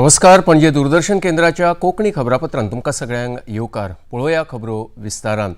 नमस्कार, पणजे दूरदर्शन केंद्राच्या कोंकणी खबरापत्रांत तुमकां सगळ्यांक येवकार. पळोवया खबरो विस्तारान.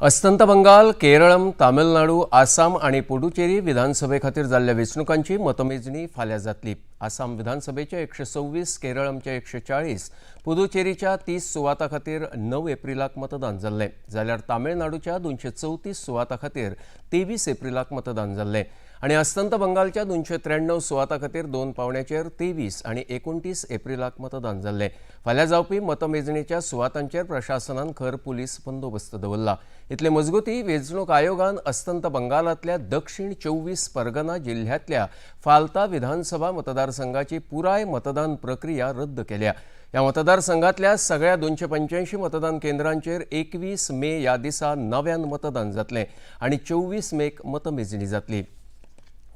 अस्तंत बंगाल, केरळम, तामिळनाडू, आसाम आनी पुडुचेरी विधानसभे खातीर जाल्ल्या वेंचणुकांची मतमेजणी फाल्यां जातली. आसाम विधानसभेच्या 126, केरळमच्या 140, पुदुचेरीच्या 30 सुवातां खातीर 9 एप्रिलाक मतदान जाल्लें, जाल्यार तामिळनाडूच्या 234 सुवातां खातीर 23 एप्रिलाक मतदान जाल्लें आनी अस्तंत बंगालच्या 293 सुवातां खातीर दोन पावंड्याचेर 23 आनी 29 एप्रिलाक मतदान जाल्लें. फाल्यां जावपी मतमेजणीच्या सुवातांचेर प्रशासनान खर पुलीस बंदोबस्त दवरला. इतले मजगती, वेंचणूक आयोगान अस्तंत बंगालांतल्या दक्षिण 24 परगना जिल्ह्यांतल्या फालता विधानसभा मतदारसंघाची पुराय मतदान प्रक्रिया रद्द केल्या. ह्या मतदारसंघातल्या सगळ्या 285 मतदान केंद्रांचेर 21 मे ह्या दिसा नव्यान मतदान जातलें आनी 24 मेक मतमेजणी जातली.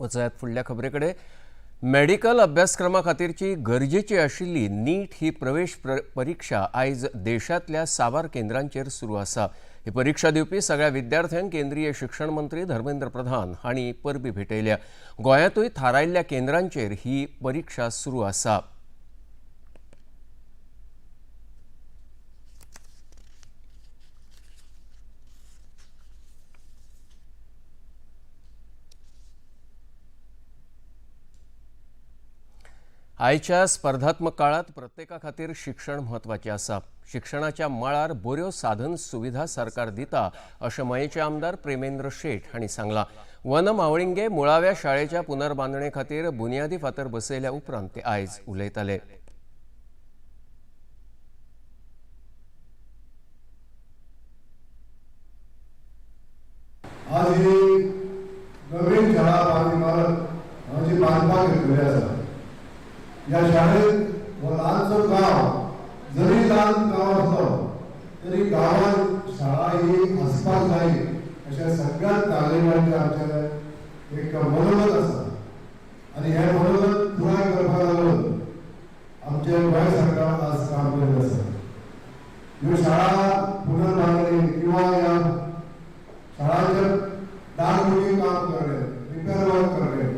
वचयात फुडल्या खबरे कडेन. मेडिकल अभ्यासक्रमा खातीरची गरजेची आशिल्ली नीट ही प्रवेश परिक्षा आयज देशांतल्या साबार केंद्रांचेर सुरू आसा. ही परिक्षा दिवपी सगळ्या विद्यार्थ्यांक केंद्रीय शिक्षण मंत्री धर्मेंद्र प्रधान हांणी परबी भेटयल्या. गोंयांतूय थारायल्ल्या केंद्रांचेर ही परिक्षा सुरू आसा. आयच्या स्पर्धात्मक काळात प्रत्येका खातीर शिक्षण म्हत्वाचें आसा. शिक्षणाच्या मळार बऱ्यो साधन सुविधा सरकार दिता, अशें मयेचे आमदार प्रेमेंद्र शेट हांणी सांगलां. वन मावळिंगे मुळाव्या शाळेच्या पुनर्बांदणे खातीर बुन्यादी फातर बसयल्या उपरांत ते आयज उलयताले. आज ही नवीन शाळा इमारत हांगा जी बांदपाक घेतलेली आसा, ह्या शाळेत हो ल्हानसो गांव, जरी ल्हान गांव आसलो तरी गांवांत शाळा ही आसपाक जाय अशें सगळ्याच नागरिकांचें आमचें एक मनोगत आसा आनी हें मनोगत पुराय करपाक लागून आमचें गोंय सरकार आज काम करीत आसा. ह्यो शाळा पुनर्बांदणी किंवा ह्या शाळांचें डागडुजी काम करणे, रिपेर वर्क करणे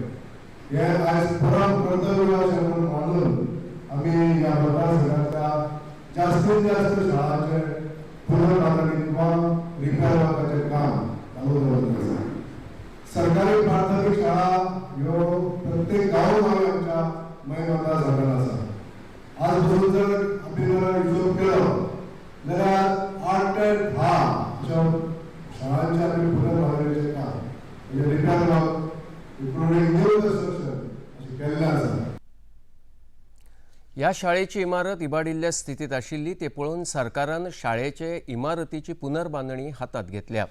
हे आयज परम कर्तव्य अशें म्हणून मानून आमी ह्या मतदारसंघांतल्या जास्तीत जास्त शाळांचे पुनर्बांदणी किंवा रिपेर वर्काचें काम चालू दवरिल्लें आसा. सरकारी प्राथमीक शाळा ह्यो प्रत्येक गांवोगांवी आमच्या मयें मतदारसंघात आसा. आज पसून जर आमी जर हिशोब केलो जाल्यार 8 ते 10 अशा शाळांचे आमी पुनर्बांदणीचें काम, म्हणजे repair work including new construction अशें केल्लें आसा. ह्या शाळेची इमारत इबाडिल्ल्या स्थितीत आशिल्ली ते पळोवन सरकारान शाळेचे इमारतीची पुनर्बांदणी हातात घेतल्या.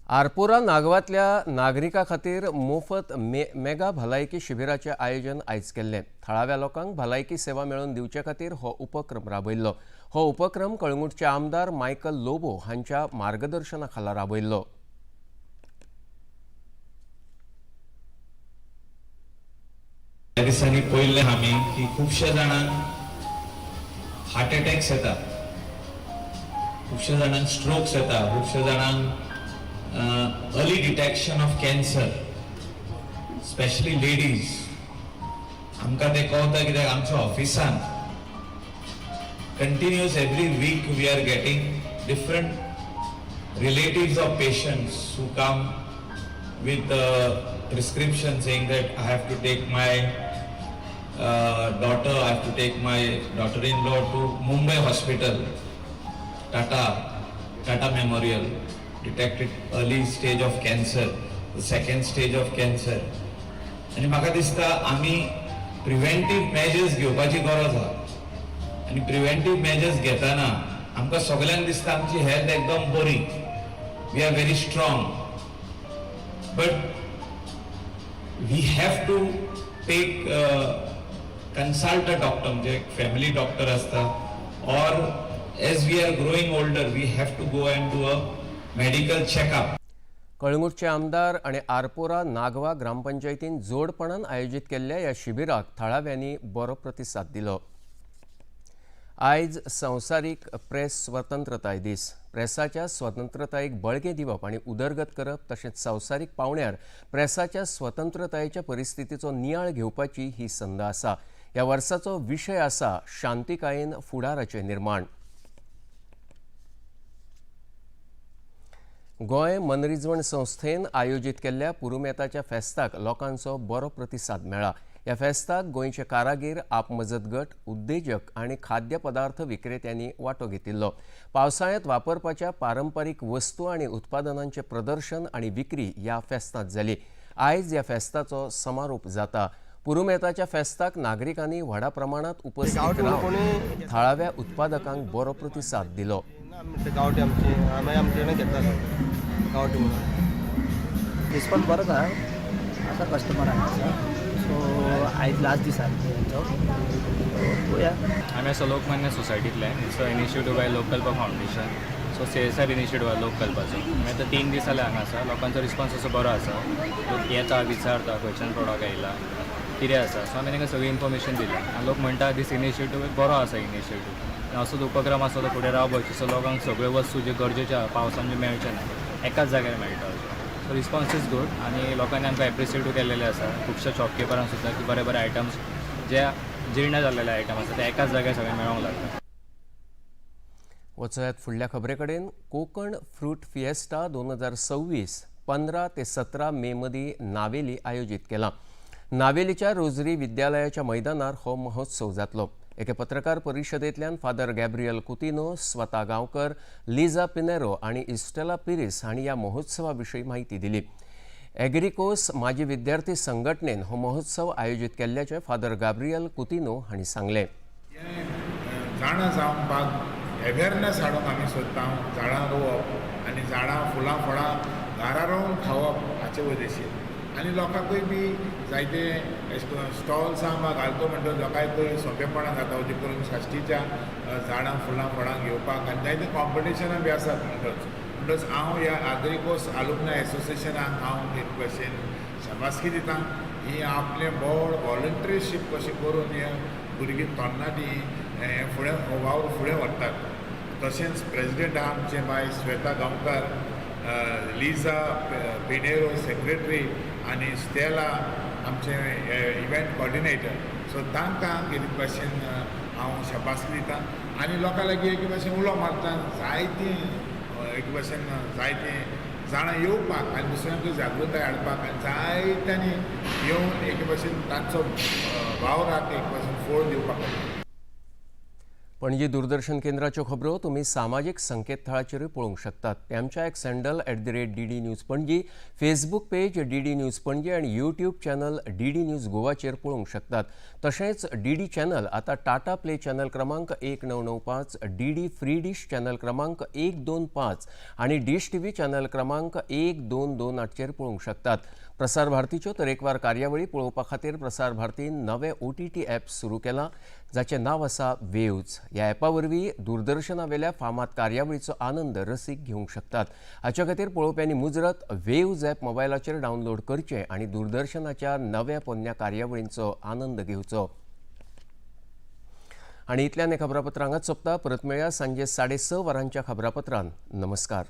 आरपोरा नागवातल्या नागरिकां खातीर मोफत मेगा भलायकी शिबिराचें आयोजन आयज केल्लें. थळाव्या लोकांक भलायकी सेवा मेळोवन दिवचे खातीर हो उपक्रम राबयल्लो. हो उपक्रम कळंगूटचे आमदार मायकल लोबो हांच्या मार्गदर्शना खाला राबयल्लो. ह्या दिसांनी पळयल्लें आमी की खुबश्या जाणांक हार्ट अटॅक्स येता, खुबश्या जाणांक स्ट्रोक्स येता, खुबश्या जाणांक early detection of cancer, specially ladies. आमकां तें कळटा कित्याक आमच्या ऑफिसान continuous every week we are getting different relatives of patients who come with a prescription saying that I have to take my daughter, I have to take my daughter-in-law to Mumbai hospital, Tata Memorial, detected early stage of cancer, the second stage of cancer. आनी म्हाका दिसता आमी preventive measures घेवपाची गरज आहा आनी preventive measures घेतना आमकां सगल्यांक दिसता आमची हेल्थ एकदम बरी, we are very strong, but we have to take consult a doctor, म्हणजे एक फॅमिली डॉक्टर आसता, or as we are growing older we have to go and do a medical checkup. कळंगूटचे आमदार आनी आरपोरा नागवा ग्रामपंचायतीन जोडपणान आयोजीत केल्ल्या ह्या शिबिराक थळाव्यांनी बरो प्रतिसाद दिलो. आयज संवसारीक प्रेस स्वतंत्रताय दीस. प्रेसाच्या स्वतंत्रतायेक बळगें दिवप आनी उदरगत करप तशेंच संवसारीक पावंड्यार प्रेसाच्या स्वतंत्रतायेच्या परिस्थितीचो नियाळ घेवपाची ही संद आसा. ह्या वर्साचो विशय आसा, शांतिकायेन फुडाराचें निर्माण. गोंय मनरिजवण संस्थेन आयोजीत केल्ल्या पुरुमेताच्या फेस्ताक लोकांचो बरो प्रतिसाद मेळ्ळा. ह्या फेस्ताक गोंयचे कारागीर, आपमजत गट, उद्देजक आनी खाद्यपदार्थ विक्रेत्यांनी वांटो घेतिल्लो. पावसाळ्यांत वापरपाच्या पारंपारीक वस्तू आनी उत्पादनांचें प्रदर्शन आनी विक्री ह्या फेस्तांत जाली. आयज ह्या फेस्ताचो समारोप जाता. पुरुमेताच्या फेस्ताक नागरिकांनी व्हडा प्रमाणांत उपस्थित रावन थळाव्या उत्पादकांक बरो प्रतिसाद दिलो. गांवठी आमची, मागीर आमचे कडेन घेतात गांवठी म्हणून. रिस्पॉन्स बरोच आहा, आसा कस्टमर आसा. सो आयज लास्ट दीस आहा तेंचो, पळोवया. आमी आसा Lokmanya सोसायटींतले. It's a initiative by Lokkalpa Foundation. So CSR initiative आहा लोककल्पाचो. आमी आतां 3 दीस जाले हांगा आसा. लोकांचो रिस्पॉन्स असो बरो आसा. लोक येता, विचारता खंयच्यान प्रोडक्ट आयला, कितें आसा. सो आमी तांकां सगळी इन्फॉर्मेशन दिल्या आनी लोक म्हणटा दीस इनिशिएटीव बरो आसा. इनिशिएटीव असोच उपक्रम आसा तो फुडें रावपाचो. सो लोकांक सगळ्यो वस्तू ज्यो गरजेच्यो आहा पावसान ज्यो मेळच्यो ना, एकाच जाग्यार मेळटा अशें. सो रिस्पॉन्स is good आनी लोकांनी आमकां एप्रिशिएटूय केलेलें आसा, खुबश्या शॉपकिपरांक सुद्दां, की बरे बरे आयटम्स जे जीर्ण जाल्लेले आयटम आसा ते एकाच जाग्यार सगळे मेळोंक लागले. वचयात फुडल्या खबरे कडेन. कोकण फ्रूट फिएस्टा 2026 15 ते 17 मे मदीं नावेली आयोजीत केला. नावेलीच्या रोजरी विद्यालयाच्या मैदानार हो महोत्सव जातलो. एके पत्रकार परिशदेंतल्यान फादर गॅब्रियल कुतिनो, स्वता गांवकर, लिजा पिनेरो आनी इस्टेला पिरीस हांणी ह्या महोत्सवा विशीं म्हायती दिली. एग्रिकोस माजी विद्यार्थी संघटनेन हो महोत्सव आयोजीत केल्ल्याचें फादर गाब्रियल कुतिनो हांणी सांगलें. जाणा जावन बाग एवेरनस हाडूंक आमी सोदता. झाडां रोवप आनी झाडां, फुलां, फळां घरा रोवन खावप हाचे उद्देशीन आनी लोकांकूय बी जायते अशें करून स्टॉल्सां बा घालतो म्हणटकच लोकांकूय सोंपेपणान जाता करून साश्टीच्या झाडां, फुलां, फळां घेवपाक. आनी जायते कॉम्पिटिशनां बी आसात. म्हणटच हांव ह्या आग्रिकोस आलुमनाय एसोसिएशनाक हांव एक भशेन शाबासकी दिता. ही आपलें बोड वॉलंट्रीशीप कशें करून हे भुरगीं तरणाटीं हें फुडें हो वावर फुडें व्हरतात. तशेंच प्रेजिडेंट आहा आमचें बाय श्वेता गांवकार, लिजा पिनेरो सेक्रेटरी आनी स्टेला आमचें इव्हेंट कॉर्डिनेटर. सो तांकां एक भशेन हांव शाबासकी दिता आनी लोकां लागीं एक भशेन उलो मारता, जायतीं एक भशेन जायतीं जाणां येवपाक आनी दुसऱ्यांकूय जागृताय हाडपाक आनी जायत्यांनी येवन एक भशेन तांचो वावराक एक भशेन फळ दिवपाक. पणजी दूरदर्शन केंद्राच्यो खबरो तुमी सामाजीक संकेतथळाचेरूय पळोवंक शकतात. ते आमच्या X handle @DDNews Panaji, Facebook page DD News Panaji आनी यूट्यूब चॅनल डीडी न्यूज गोवाचेर पळोवंक शकतात. तशेंच डीडी चॅनल आतां टाटा प्ले चॅनल क्रमांक 1995, डीडी फ्री डिश चॅनल क्रमांक 125 आनी डिश टीव्ही चॅनल क्रमांक 1228चेर पळोवंक शकतात. प्रसार भारतीच्यो तरेकवार कार्यावळी पळोवपा खातीर प्रसार भारतीन नवें ओटीटी ॲप सुरू केलां, जाचें नांव आसा वेव्ज. ह्या ॲपा वरवीं दूरदर्शनावेल्या फामाद कार्यावळीचो आनंद रसीक घेवंक शकतात. हाचे खातीर पळोवप्यांनी मुजरत वेव्ज ॲप मोबायलाचेर डावनलोड करचें आनी दूरदर्शनाच्या नव्या पोन्न्या कार्यावळींचो आनंद घेवचो. आनी इतल्यान हें खबरापत्र हांगाच सोंपता. परत मेळया सांजे 6:30 वरांच्या खबरापत्रान. नमस्कार.